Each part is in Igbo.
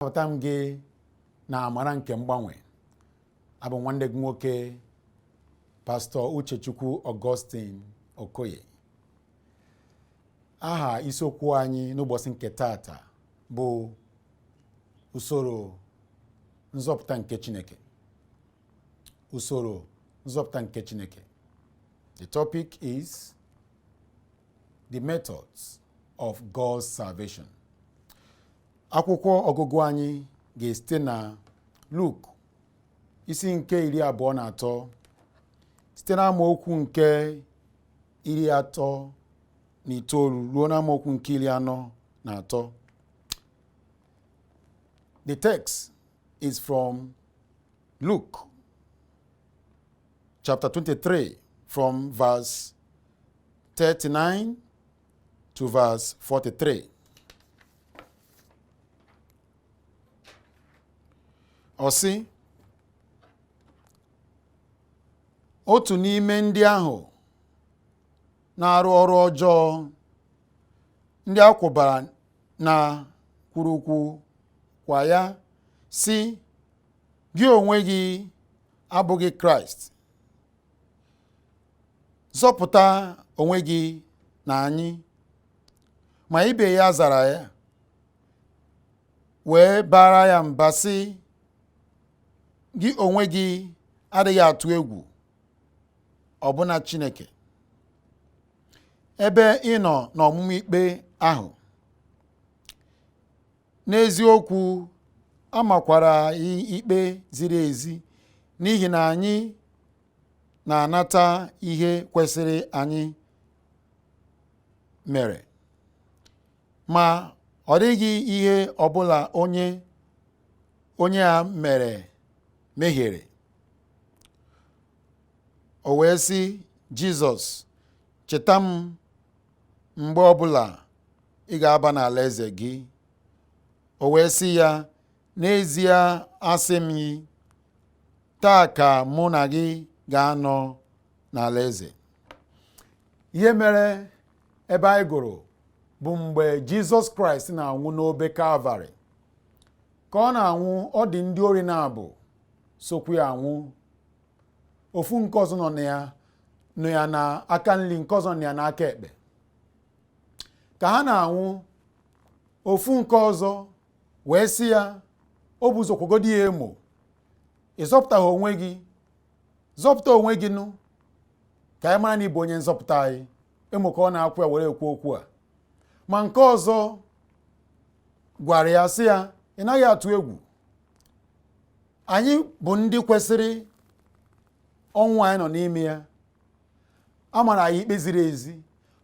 Anabata m gị na amara nke mgbanwe. Abụ nwanne gị nwoke, Pastọ Uchechukwu Augustine Okoye. Aha isiokwu anyị n'ụbọchị nke tata bụ usoro nzọpụta nke Chineke. Usoro nzọpụta nke Chineke. The topic is the methods of God's salvation. Akwụkwọ ọgụgụ anyị ga-esite na Luk isi nke 23, site n'amaokwu nke 39 ruo n'amaokwu nke 43. The text is from Luke chapter 23, from verse 39 to verse 43. Ọ sị, otu n'ime ndị ahụ na-arụ ọrụ ọjọọ, ndị a kwụbara na kwurukwu kwa ya, sị, gị onwe gị abụghị Kraịst? Zọpụta onwe gị na anyị. Ma ibe ya zara ya wee bara ya mba sị, gị onwe gị adịghị atụ egwu ọbụna Chineke, ebe ị nọ n'ọmụmụ ikpe ahụ. N'eziokwu, a makwara anyị ikpe ziri ezi, n'ihi na anyị na-anata ihe kwesịrị anyị mere. Ma ọ dịghị ihe ọbụla onye a mere mehiere. O wee sị Jizọs, cheta m mgbe ọbụla ị ga-aba n'alaeze gị. O wee sị ya, n'ezie asị m gị, taa ka mụ na gị ga-anọ n'alaeze. Ihe mere ebe anyị gụrụ bụ mgbe Jizọs Kraịst na-anwụ n'obe Kalvarị. Ka ọ na-anwụ, ọ dị ndị ori na-abụ sokwu ya anwụ. Ofu nke ọzọ nọ ya n'aka nri, nke ọzọ nọ ya n'aka ekpe. Ka ha na-anwụ, ofu nke ọzọ wee sị ya, o bụ ụzọ kwagodi ya emo, ị zọpụtaghị onwe gị, zọpụta onwe gị nụ, ka anyị mara na ị bụ onye nzọpụta anyị. Emo ka ọ na-akwụ ya were ekwu okwu a. Ma nke ọzọ gwara ya sị ya, ị naghị atụ egwu, anyị bụ ndị kwesịrị ọnwụ anyị nọ n'ime ya, a mara anyị ikpe ziri ezi,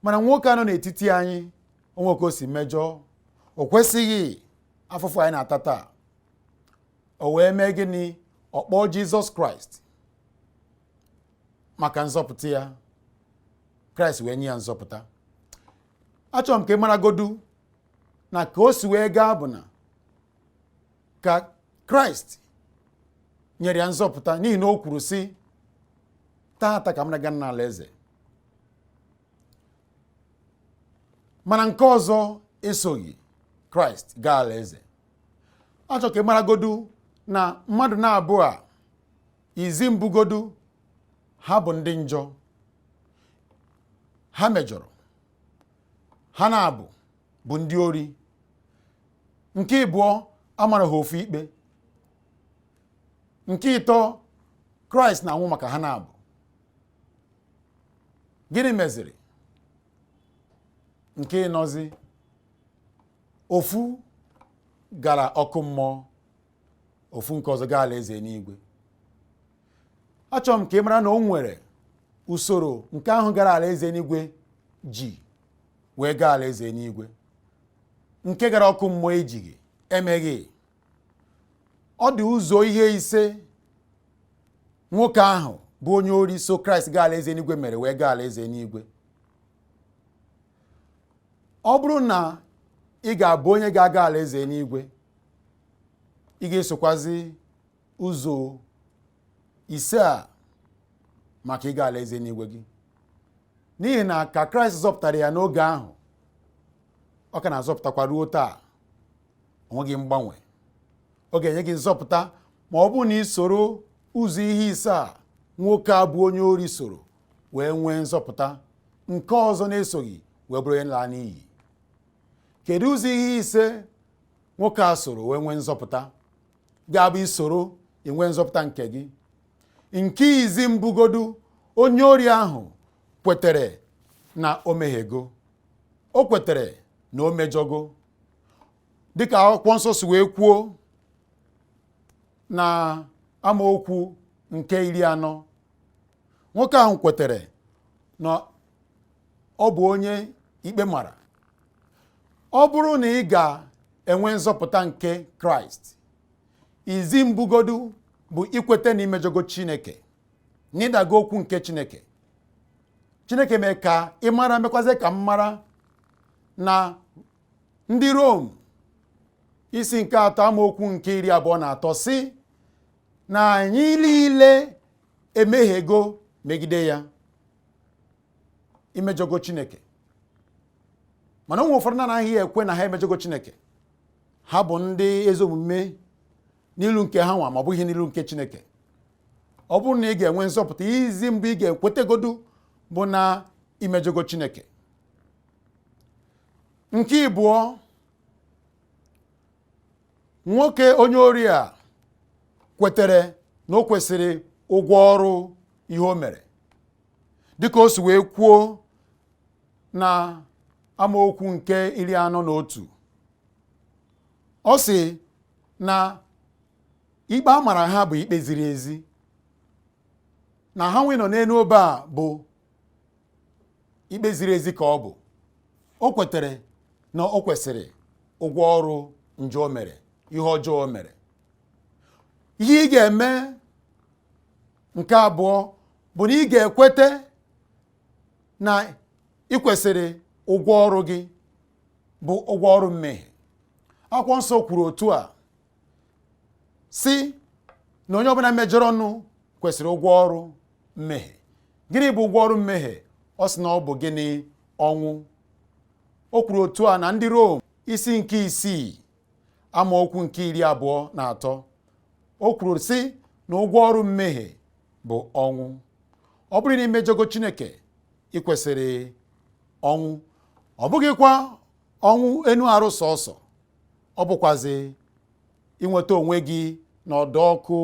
mana nwoke a nọ n'etiti anyị, o nwe ka o si mejọọ, o kwesịghị afụfụ anyị na-ata taa. O wee mee gịnị? Ọ kpọọ Jizọs Kraịst maka nzọpụta ya. Kraịst wee nye ya nzọpụta. Achọrọ m ka ị maragodu na ka o si wee gaa bụ na ka Kraịst nyere ya nzọpụta, n'ihi na o kwuru sị, taata ka m na-aga n'ala eze. Mana nke ọzọ esoghị Kraịst gaa ala eze. Achọrọ ka ị maragodu na mmadụ na-abụọ a, izi mbụgodu, ha bụ ndị njọ, ha mejọrọ, ha na-abụ bụ ndị ori. Nke ịbụọ, amara ha ofu ikpe. Nke ịtọ, Kraịst na-anwụ maka ha na-abụ. Gịnị meziri? Nke ịnọzi, ofu gara ọkụ mmụọ, ofu nke ọzọ gaa alaeze n'igwe. Achọrọ m ka ị mara na o nwere usoro nke ahụ gara alaeze n'igwe ji wee gaa alaeze n'igwe, nke gara ọkụ mmụọ ejighị emeghị. Ọ dị ụzọ ihe ise nwoke ahụ bụ onye ori so Kraịst gaa alaeze n'igwe mere wee gaa alaeze n'igwe. Ọ bụrụ na ị ga-abụ onye ga-aga alaeze n'igwe, ị ga-esokwazi ụzọ ise a maka ịga alaeze n'igwe gị. N'ihi na ka Kraịst zọpụtara ya n'oge ahụ, ọ ka na-azọpụtakwa ruo taa, o nweghị mgbanwe. Ọ ga-enye gị nzọpụta ma ọ bụrụ na ị soro ụzọ ihe ise a nwoke a bụ onye ori soro wee nwee nzọpụta, nke ọzọ na-esoghị wee bụrụ onye laa n'iyi. Kedu ụzọ ihe ise nwoke a soro wee nwee nzọpụta ga-abụ isoro inwe nzọpụta nke gị? Nke izi mbụgodu, onye ori ahụ kwetere na o mehiego, o kwetere na o mejọgo, dịka akwụkwọ nsọ si wee kwuo na amaokwu nke 40. Nwoke ahụ kwetere na ọ bụ onye ikpe mara. Ọ bụrụ na ị ga-enwe nzọpụta nke Kraịst, izi mbụgodu bụ ikwete na imejọgo Chineke, na ịdago okwu nke Chineke. Chineke mee ka ị mara, mekwazie ka m mara na ndị Rom isi nke 3 amaokwu nke 23 sị na anyị niile emehiego megide ya. Imejọgo Chineke, mana o nwere ụfọdụ na-anaghị ekwe na ha emejọgo Chineke. Ha bụ ndị ezi omume n'ilu nke ha nwa, ma ọ bụghị n'ilu nke Chineke. Ọ bụrụ na ị ga-enwe nzọpụta, izi mbụ ị ga-ekwetegodu bụ na imejọgo Chineke. Nke ịbụọ, nwoke onye ori a kwetere na o kwesịrị ụgwọ ọrụ ihe o mere, dịka o si wee kwuo na amaokwu nke 41. Ọ sị na ikpe a mara ha bụ ikpe ziri ezi, na ha nwe nọ n'elu obe a bụ ikpe ziri ezi ka ọ bụ. O kwetere na o kwesịrị ụgwọ ọrụ njọ o mere, ihe ọjọọ o mere. Ihe ị ga-eme nke abụọ bụ na ị ga-ekwete na ị kwesịrị ụgwọ ọrụ gị bụ ụgwọ ọrụ mmehie. Akwụkwọ nsọ kwuru otu a sị na onye ọbụla mejọrọnụ kwesịrị ụgwọ ọrụ mmehie. Gịnị bụ ụgwọ ọrụ mmehie? Ọ sị na ọ bụ gịnị? Ọnwụ. O kwuru otu a na ndị Rom isi nke 6 amaokwu nke 23. O kwuru sị na ụgwọ ọrụ mmehie bụ ọnwụ. Ọ bụrụ na ị mejọgo Chineke, ị kwesịrị ọnwụ. Ọ bụghịkwa ọnwụ enu arụ sọsọ, ọ bụkwazi inweta onwe gị n'ọdọ ọkụ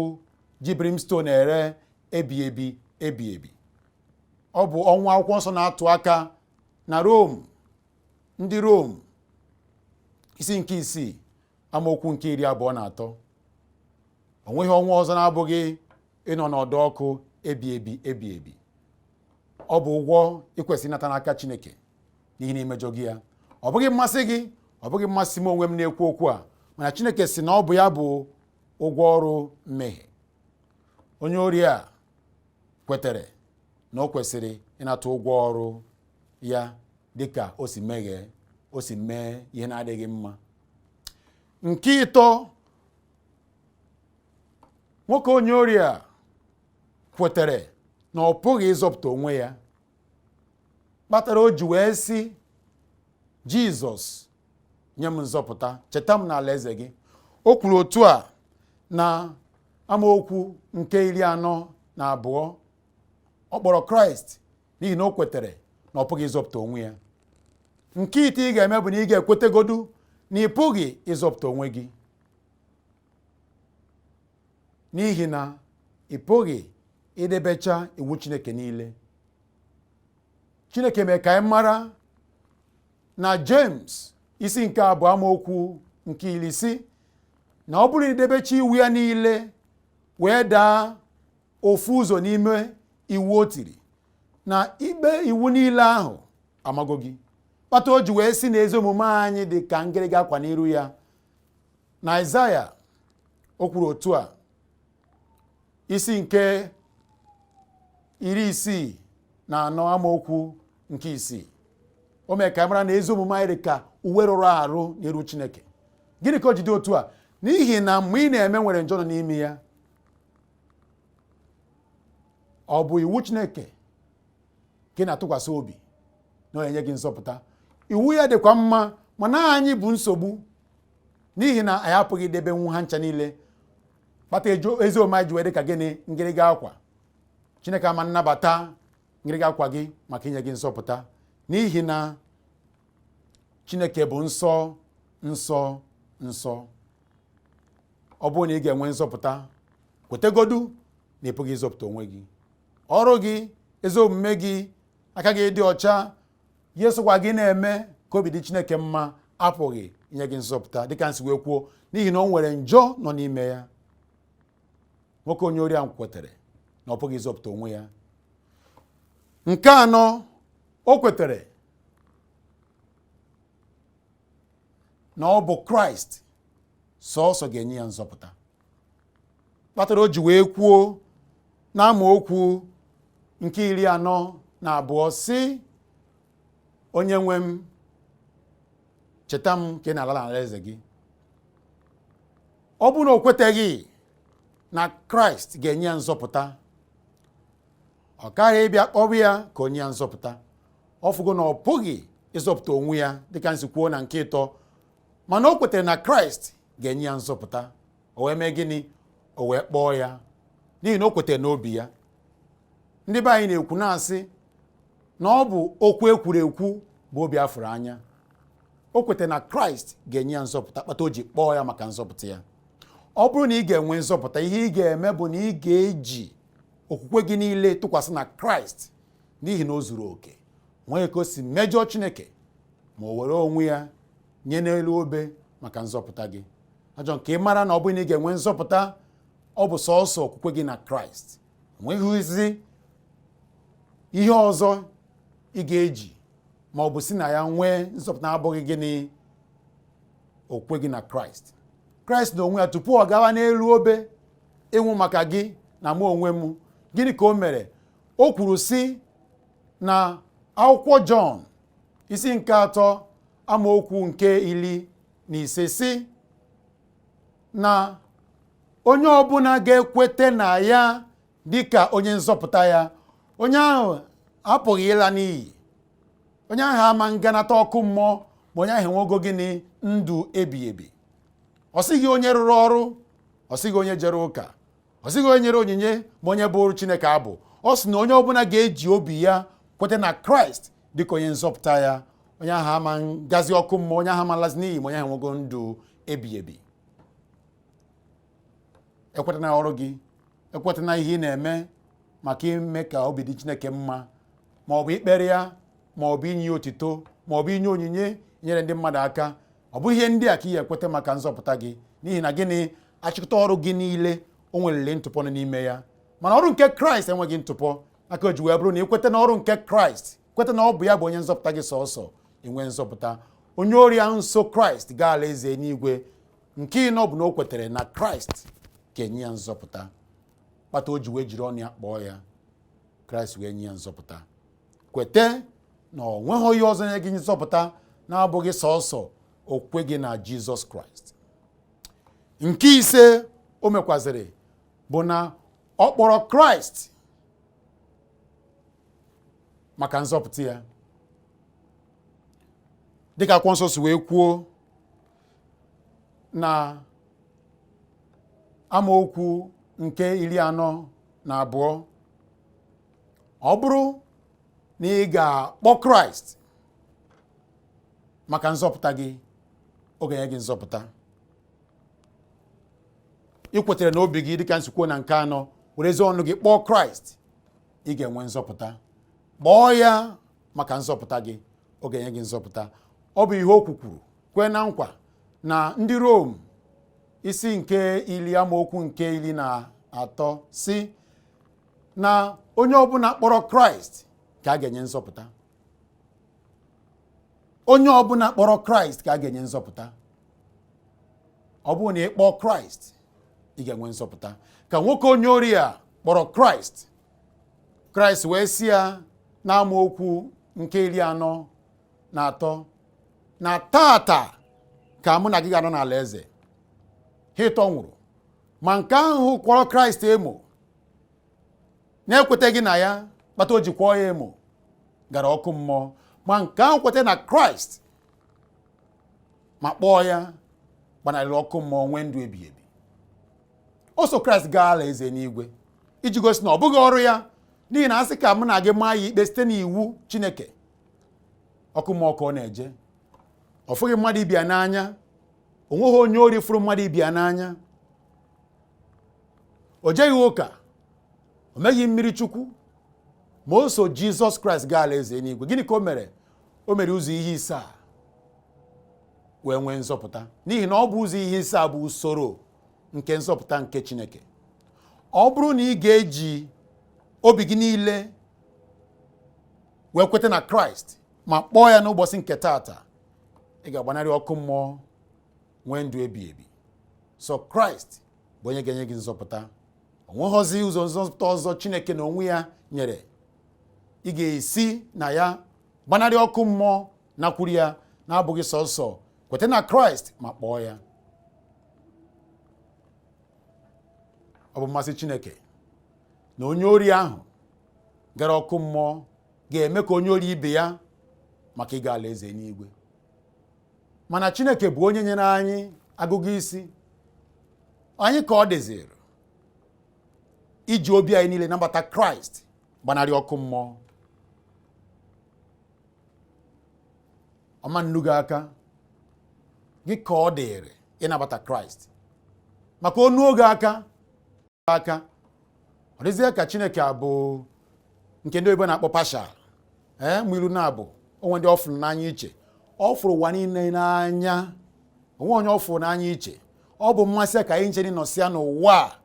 ji brimstone ere ebi ebi ebi ebi. Ọ bụ ọnwụ akwụkwọ nsọ na-atụ aka na Rom, ndị Rom isi nke 6 amaokwu nke 23. O nweghị ọnwụ ọzọ na-abụghị ịnọ n'ọdọ ọkụ ebi ebi ebi ebi. Ọ bụ ụgwọ ị kwesịrị ịnata n'aka Chineke n'ihi na imejọ gị ya. Ọ bụghị mmasị gị, ọ bụghị mmasị m onwe m na-ekwu okwu a, mana Chineke sị na ọ bụ ya bụ ụgwọ ọrụ mmehie. Onye ori a kwetere na o kwesịrị ịnata ụgwọ ọrụ ya dịka o si meghee, o si mee ihe na-adịghị mma. Nke ịtọ, nwoke onye ori a kwetere na ọ pụghị ịzọpụta onwe ya, kpatara o ji wee sị Jizọs, nye m nzọpụta, cheta m n'ala eze gị. O kwuru otu a na amaokwu nke 42. Ọ kpọrọ Kraịst n'ihi na o kwetere na ọ pụghị ịzọpụta onwe ya. Nke ite ị ga-eme bụ na ị ga-ekwetegodu na ị pụghị ịzọpụta onwe gị, n'ihi na ị pụghị idebecha iwu Chineke niile. Chineke mee ka anyị mara na James isi nke 2 amaokwu nke 10 na ọ bụrụ na idebecha iwu ya niile wee daa ofu ụzọ n'ime iwu o tiri, na ikpe iwu niile ahụ amago gị. Kpata o ji wee sị na ezi omume anyị dị ka ngịrịga akwa n'iru ya. Na Aịzaya o kwuru otu a, isi nke 64 amaokwu nke 6, o mee ka mara na ezi omume anyị dị ka uwe rụrụ arụ n'iru Chineke. Gịnị ka o ji dị otu a? N'ihi na mgbe ị na-eme nwere njọ nọ n'ime ya. Ọ bụ iwu Chineke ka ị na-atụkwasị obi na ọ na-enye gị nzọpụta. Iwu ya dịkwa mma, mana anyị bụ nsogbu. N'ihi na anyị apụghị idebenwu ha ncha niile, kpata ezi omume anyị ji wee dị ka gịnị? Ngịrịga akwa. Chineke ama nnabata ngịrịga akwa gị maka inye gị nzọpụta, n'ihi na Chineke bụ nsọ, nsọ, nsọ. Ọ bụrụ na ị ga-enwe nzọpụta, kwetegodu na ị pụghị ịzọpụta onwe gị. Ọrụ gị, ezi omume gị, aka gị dị ọcha, ihe sokwa gị na-eme ka obi dị Chineke mma, apụghị inye gị nzọpụta, dịka m si wee kwuo, n'ihi na o nwere njọ nọ n'ime ya. Nwoke onye ori ahụ kwetere na ọ pụghị ịzọpụta onwe ya. Nke anọ, o kwetere na ọ bụ Kraịst sọọsọ ga-enye ya nzọpụta, kpatara o ji wee kwuo n'amaokwu nke 42 sị, onye nwe m, cheta m ka ị na-ala n'alaeze gị. Ọ bụrụ na o kweteghị na Kraịst ga-enye ya nzọpụta, ọ kaghị ịbịa kpọrọ ya ka o nye ya nzọpụta. Ọ fụgo na ọ pụghị ịzọpụta onwe ya, dịka m si kwuo na nke ịtọ, mana o kwetere na Kraịst ga-enye ya nzọpụta. O wee mee gịnị? O wee kpọọ ya, n'ihi na o kwetere n'obi ya. Ndị be anyị na-ekwu na-asị na ọ bụ okwu ekwuru ekwu bụ obi afụrụ anya. O kwetara na Kraịst ga-enye ya nzọpụta, kpata o ji kpọọ ya maka nzọpụta ya. Ọ bụrụ na ị ga-enwe nzọpụta, ihe ị ga-eme bụ na ị ga-eji okwukwe gị niile tụkwasị na Kraịst, n'ihi na o zuru oke, nwee ka o si mejọọ Chineke, ma o were onwe ya nye n'elu obe maka nzọpụta gị. Achọ nke ị mara na ọ bụrụ na ị ga-enwe nzọpụta, ọ bụ sọọsọ okwukwe gị na Kraịst. Enweghịzi ihe ọzọ ị ga-eji ma ọ bụ si na ya nwee nzọpụta abụghị gịnị? Okwukwe gị na Kraịst. Kraịst na onwe ya, tupu ọ gawa n'elu obe ịnwụ maka gị na mụ onwe m, gịnị ka o mere? O kwuru sị na akwụkwọ Jọn isi nke 3 amaokwu nke 15 sị na onye ọbụla ga-ekwete na ya dịka onye nzọpụta ya, onye ahụ apụghị ịla n'iyi, onye ahụ ama nganata ọkụ mmụọ, ma onye ahụ enwego gịnị? Ndụ ebighị ebi. Ọ sịghị onye rụrụ ọrụ, ọ sịghị onye jere ụka, ọ sịghị onye nyere onyinye, ma onye bụrụ Chineke abụ. Ọ sị na onye ọbụla ga-eji obi ya kweta na Kraịst dịka onye nzọpụta ya, onye ahụ ama ngazi ọkụ mmụọ, onye ahụ ama nlazi n'iyi, ma onye ahụ enwego ndụ ebighị ebi. Ekweta na ọrụ gị, ekweta na ihe ị na-eme maka ime ka obi dị Chineke mma, ma ọ bụ ikpere ya, ma ọ bụ inye ya otito, ma ọ bụ inye onyinye, nyere ndị mmadụ aka. Ọ bụ ihe ndị a ka ị ga-ekweta maka nzọpụta gị. N'ihi na gịnị? Achịkọta ọrụ gị niile, o nwerele ntụpọ nọ n'ime ya, mana ọrụ nke Kraịst enweghị ntụpọ. Aka o ji wee bụrụ na ikweta na ọrụ nke Kraịst, kweta na ọ bụ ya bụ onye nzọpụta gị sọọsọ, inwe nzọpụta. Onye ori ahụ nso Kraịst gaa alaeze n'igwe. Nke ịnọ bụ na o kwetere na Kraịst ga-enye ya nzọpụta, kpata o ji wee jiri ọnụ ya kpọọ ya, Kraịst wee nye ya nzọpụta. Kwete na ọ nweghị onye ọzọ nye gị nzọpụta na-abụghị sọọsọ okwukwe gị na Jizọs Kraịst. Nke ise o mekwazịrị bụ na ọ kpọrọ Kraịst maka nzọpụta ya, dịka akwụkwọ nsọ si wee kwuo na amaokwu nke 42, ọ bụrụ na ị ga-akpọ Kraịst maka nzọpụta gị, ọ ga-enye gị nzọpụta. Ị kwetere n'obi gị, dịka m si kwuo na nke anọ, werezi ọnụ gị kpọọ Kraịst, ị ga-enwe nzọpụta. Kpọọ ya maka nzọpụta gị, ọ ga-enye gị nzọpụta. Ọ bụ ihe o kwukwuru kwee na nkwa na ndị Rom isi nke 10 amaokwu nke 13 si na onye ọbụla kpọrọ Kraịst ka a ga-enye nzọpụta. Onye ọbụla kpọrọ Kraịst ka a ga-enye nzọpụta. Ọ bụrụ na ị kpọọ Kraịst, ị ga-enwe nzọpụta. Ka nwoke onye ori a kpọrọ Kraịst, Kraịst wee sị ya n'amaokwu nke 43 na tata ka mụ na gị ga-anọ n'ala eze. Ha ịtọ nwụrụ, ma nke ahụ kwọrọ Kraịst emo na-ekwetaghị na ya, kpata o ji kwọọ ya emo, gara ọkụ mmụọ. Ma nke ahụ kweta na Kraịst ma kpọọ ya, Gbanarịrị ọkụ mmụọ, nwee ndụ ebighị ebi. O so Kraịst gaa ala eze n'igwe iji gosi na ọ bụghị ọrụ ya, n'ihi na a sị ka mụ na gị maa ya ikpe site n'iwu Chineke, ọkụ mmụọ ka ọ na-eje. Ọ fụghị mmadụ ibe ya n'anya. O nweghị onye ori fụrụ mmadụ ibe ya n'anya. O jeghị ụka, o meghị mmiri Chukwu, ma o so Jizọs Kraịst gaa ala eze n'igwe. Gịnị ka o mere? O mere ụzọ ihe ise a wee nwee nzọpụta, n'ihi na ọ bụ ụzọ ihe ise a bụ usoro nke nzọpụta nke Chineke. Ọ bụrụ na ị ga-eji obi gị niile wee kweta na Kraịst ma kpọọ ya n'ụbọchị nke taata, ị ga-agbanarị ọkụ mmụọ, nwee ndụ ebi ebi. So Kraịst bụ onye ga-enye gị nzọpụta. O nweghọzi ụzọ nzọpụta ọzọ Chineke na onwe ya nyere ị ga-esi na ya gbanarị ọkụ mmụọ nakwuru ya na-abụghị sọsọ kweta na Kraịst ma kpọọ ya. Ọ bụ mmasị Chineke na onye ori ahụ gara ọkụ mmụọ ga-eme ka onye ori ibe ya maka ịga alaeze n'igwe. Mana Chineke bụ onye nyere anyị agụgụ isi anyị ka ọ dịziri iji obi anyị niile nabata Kraịst, gbanarị ọkụ mmụọ. Ọ ma nnu gị aka gị ka ọ dịrị ịnabata Kraịst maka o nuo gị aka aka. Ọ dịzie ka Chineke abụ nke ndị oyibo na-akpọ partial. Ee, mụ ilu na-abụ o nwe ndị ọ fụrụ n'anya iche. Ọ fụrụ ụwa niile n'anya, o nwe onye ọ fụrụ n'anya iche. Ọ bụ mmasị ya ka anyị nche nọsịa n'ụwa a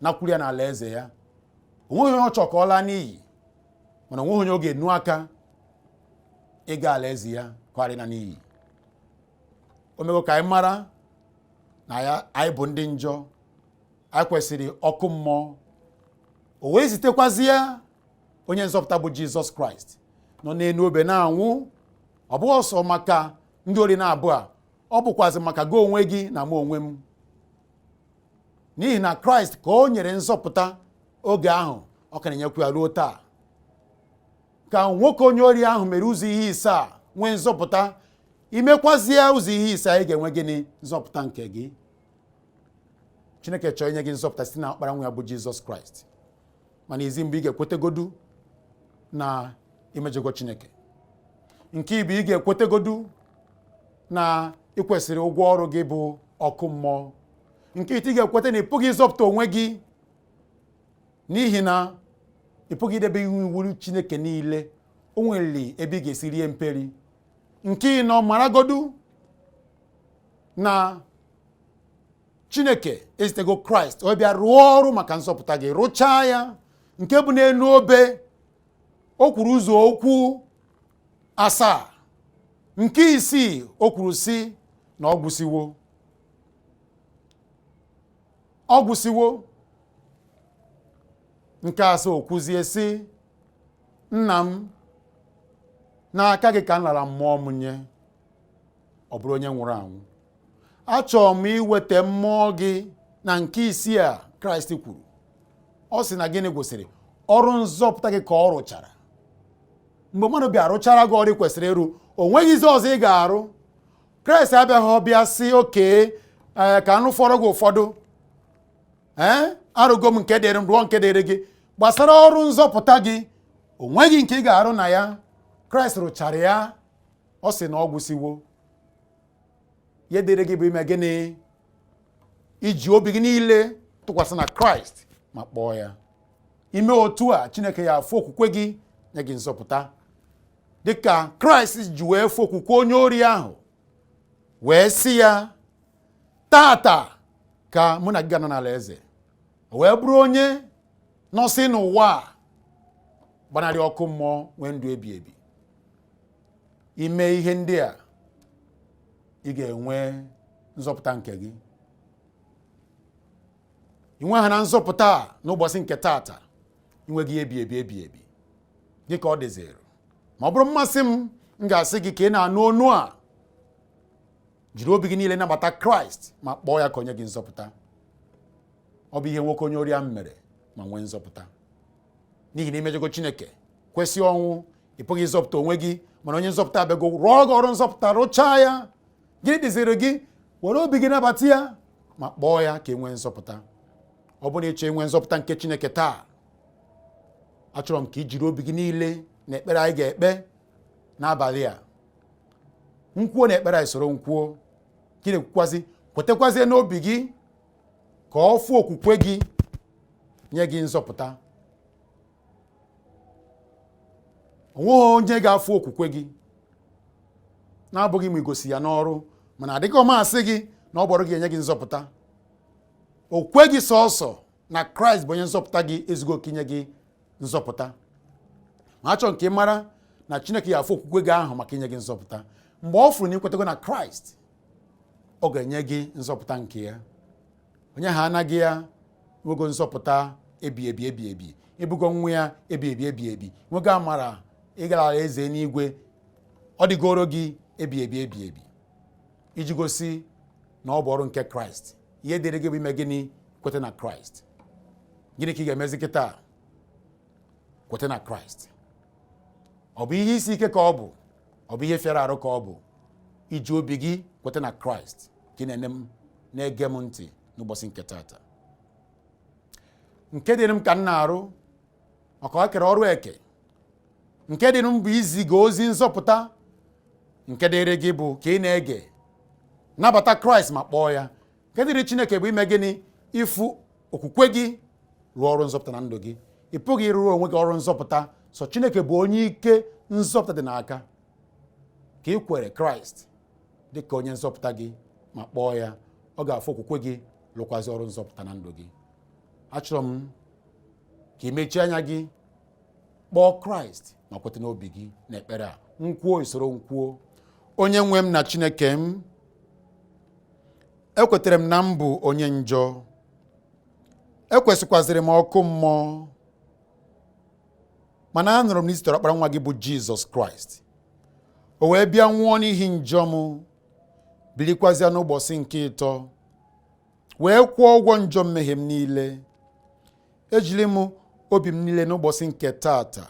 nakwuru ya n'ala eze ya. O nweghị onye ọ chọrọ ka ọ laa n'iyi, mana o nweghị onye ọ ga-enu aka ịga ala eze ya ka ọ ghara ịna n'iyi. O mego ka anyị mara na ya anyị bụ ndị njọ, anyị kwesịrị ọkụ mmụọ. O wee zitekwazie onye nzọpụta bụ Jizọs Kraịst nọ n'elu obe na-anwụ. Ọ bụghị sọ maka ndị ori na-abụ a, ọ bụkwazị maka gị onwe gị na mụ onwe m. N'ihi na Kraịst ka o nyere nzọpụta oge ahụ, ọ ka na-enyekwa ya ruo taa. Ka nwoke onye ori ahụ mere ụzọ ihe ise a nwee nzọpụta, i mekwazie ụzọ ihe ise a, ị ga-enwe gịnị? Nzọpụta nke gị. Chineke chọrọ inye gị nzọpụta site na ọkpara nwa ya bụ Jizọs Kraịst, mana izi mbụ ị ga-ekwetegodu na i mejọgo Chineke. Nke ịbụọ, ị ga-ekwetegodu na ị kwesịrị ụgwọ ọrụ gị bụ ọkụ mmụọ. Nke ịtọ, ị ga-ekweta na ị pụghị ịzọpụta onwe gị n'ihi na ị pụghị idebe iwu Chineke niile. O nwere ebe ị ga-esi rie mperi. Nke ịnọ, maragodu na Chineke ezitego Kraịst, ọ bịa rụọ ọrụ maka nzọpụta gị, rụchaa ya, nke bụ n'elu obe. O kwuru ụzọ okwu asaa. Nke isii, o kwuru sị na ọ gwụsịwo, ọ gwụsịwo. Nke asaa, o kwuzie sị, nna m, n'aka gị ka m lara mmụọ m nye. Ọ bụrụ onye nwụrụ anwụ, achọrọ m iweta mmụọ gị. Na nke isii a Kraịst kwuru, ọ sị na gịnị gwụsịrị? Ọrụ nzọpụta gị ka ọ rụchara. Mgbe mmadụ bịa rụchara gị ọrụ ị kwesịrị ịrụ, o nweghịzi ọzọ ị ga-arụ. Kraịst abịaghị ọbịa sị okay, ee, ka m rụfọrọ gị ụfọdụ, ee, arụgo m nke dịrị m, rụọ nke dịrị gị. Gbasara ọrụ nzọpụta gị, o nweghị nke ị ga-arụ na ya. Kraịst rụchara ya. Ọ sị na ọ gwụsịwo. Ihe dịrị gị bụ ime gịnị? Iji obi gị niile tụkwasị na Kraịst ma kpọọ ya. Ime otu a, Chineke ya afụ okwukwe gị, nye gị nzọpụta, dịka Kraịst ji wee fụ okwukwe onye ori ahụ wee sị ya, tata ka mụ na gị ga-anọ n'ala eze. O wee bụrụ onye nọsị n'ụwa a gbanarị ọkụ mmụọ, nwee ndụ ebi ebi. Ime ihe ndị a, ị ga-enwe nzọpụta nke gị. Ị nwe ha na nzọpụta a n'ụbọchị nke tata, i nweghị ebi ebi ebi ebi dịka ọ dịziri. Ma ọ bụrụ mmasị m, m ga-asị gị ka ị na-anụ onu a, jiri obi gị niile nabata Kraịst ma kpọọ ya ka o nye gị nzọpụta. Ọ bụ ihe nwoke onye ori ahụ mere ma nwee nzọpụta. N'ihi na i mejọgo Chineke, kwesị ọnwụ, ị pụghị ịzọpụta onwe gị, mana onye nzọpụta abịago rụọ gị ọrụ nzọpụta, rụchaa ya. Gịnị dịziri gị? Were obi gị nabata ya ma kpọọ ya ka e nwee nzọpụta. Ọ bụrụ na ị chọọ inwe nzọpụta nke Chineke taa, achọrọ m ka i jiri obi gị niile na ekpere anyị ga-ekpe n'abalị a. M kwuo na ekpere anyị, soro m kwuo. Ka ị na-ekwukwazi, kwetekwazie n'obi gị ka ọ fụ okwukwe gị nye gị nzọpụta. O nweghị onye ga-afụ okwukwe gị na-abụghị ma i gosi ya n'ọrụ, mana adịghị m asị gị na ọ bụ ọrụ gị enye gị nzọpụta. Okwukwe gị sọọsọ na Kraịst bụ onye nzọpụta gị ezugo oke inye gị nzọpụta. Ma achọrọ m ka ị mara na Chineke ga-afụ okwukwe gị ahụ maka inye gị nzọpụta. Mgbe ọ fụrụ na i kwetego na Kraịst, ọ ga-enye gị nzọpụta nke ya. Onye ha anaghị ya nwego nzọpụta ebi ebi ebi ebi, ị bụgo nwa ya ebi ebi ebi ebi, nwego amara ịgara alaeze n'igwe, ọ dịgoro gị ebi ebi ebi ebi, iji gosi na ọ bụ ọrụ nke Kraịst. Ihe dịrị gị bụ ime gịnị? Kweta na Kraịst. Gịnị ka ị ga-emezi kịta? Kweta na Kraịst. Ọ bụ ihe isi ike ka ọ bụ? Ọ bụ ihe fịara arụ ka ọ bụ iji obi gị kweta na Kraịst ka ị na-ene m na-ege m ntị n'ụbọchị nke tata. Nke dịrị m ka m na-arụ, maka ọ kere ọrụ eke. Nke dịrị m bụ iziga ozi nzọpụta. Nke dịrị gị bụ ka ị na-ege, nabata Kraịst ma kpọọ ya. Nke dịrị Chineke bụ ime gịnị? Ịfụ okwukwe gị rụọ ọrụ nzọpụta na ndụ gị. Ị pụghị ịrụrụ onwe gị ọrụ nzọpụta, sọ Chineke bụ onye ike nzọpụta dị n'aka. Ka ị kwere Kraịst dị ka onye nzọpụta gị ma kpọọ ya, ọ ga-afụ okwukwe gị lụkwazi ọrụ nzọpụta na ndụ gị. Achọrọ m ka ị mechie anya gị, kpọọ Kraịst ma kweta n'obi gị n'ekpere a. M kwuo, i soro m kwuo. Onye nwe m na Chineke m, ekwetere m na m bụ onye njọ, ekwesịkwazịrị m ọkụ mmụọ, mana anụrụ m na i zitere ọkpara nwa gị bụ Jizọs Kraịst, o wee bịa nwụọ n'ihi njọ m, bilikwazịa n'ụbọchị nke ịtọ wee kwụọ ụgwọ njọ mmehie m niile. Ejiri m obi m niile n'ụbọchị nke tata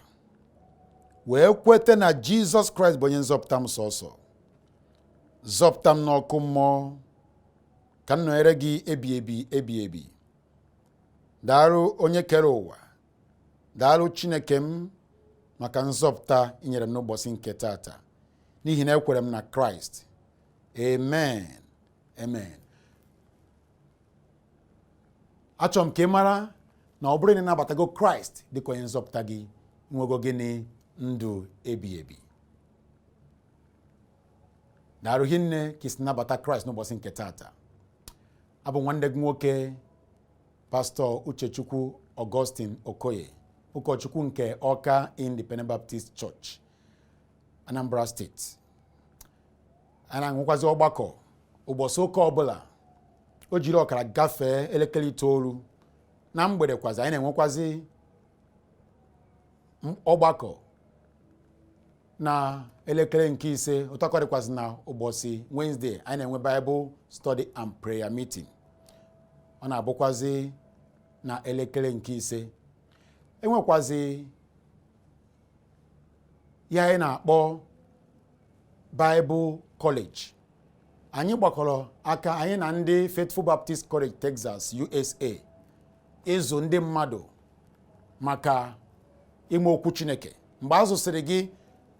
wee kweta na Jizọs Kraịst bụ onye nzọpụta m sọsọ. Zọpụta m n'ọkụ mmụọ ka m nọnyere gị ebi ebi ebi ebi. Daalụ onye kere ụwa, daalụ Chineke m maka nzọpụta i nyere m n'ụbọchị nke tata, n'ihi na ekwere m na Kraịst. Amen, amen. Achọrọ m ka ị mara na ọ bụrụ na ị nabatago Kraịst dịka onye nzọpụta gị, nwego gịnị? Ndụ ebi ebi. Daalụ hinne ka i si nabata Kraịst n'ụbọchị nke tata. Abụ nwanne gị nwoke, Pastọ Uchechukwu Augustine Okoye, ụkọchukwu nke Ọka Independent Baptist Church, Anambra Steeti. A na-enwekwazi ọgbakọ ụbọchị ụka ọbụla o jiri ọkara gafee elekere 9 na mgbede. Kwazi anyị na-enwekwazi ọgbakọ na elekere nke 5. Otu a ka ọ dịkwazị na ụbọchị Wednesday anyị na-enwe Bible study and prayer meeting, ọ na-abụkwazi na elekere nke 5. Enwekwazi ihe anyị na-akpọ Bible College. Anyị gbakọrọ aka anyị na ndị Faithful Baptist College, Texas, USA, ịzụ ndị mmadụ maka ime okwu Chineke. Mgbe a zụsịrị gị,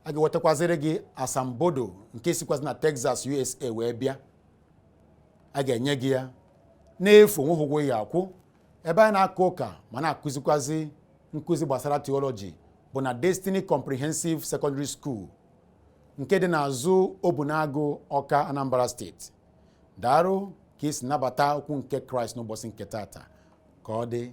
a ga-ewetakwaziri gị asambodo nke sikwazi na Texas, USA wee bịa. A ga-enye gị ya n'efu, onweghị ụgwọ ị ga-akwụ. Ebe anyị na-aka ụka ma na-akụzikwazi nkụzi gbasara theology bụ na Destiny Comprehensive Secondary School nke dị n'azụ Obunagu, Ọka, Anambra Steeti. Daalụ ka i si nabata okwu nke Kraịst n'ụbọchị nke tata. Ka ọ dị.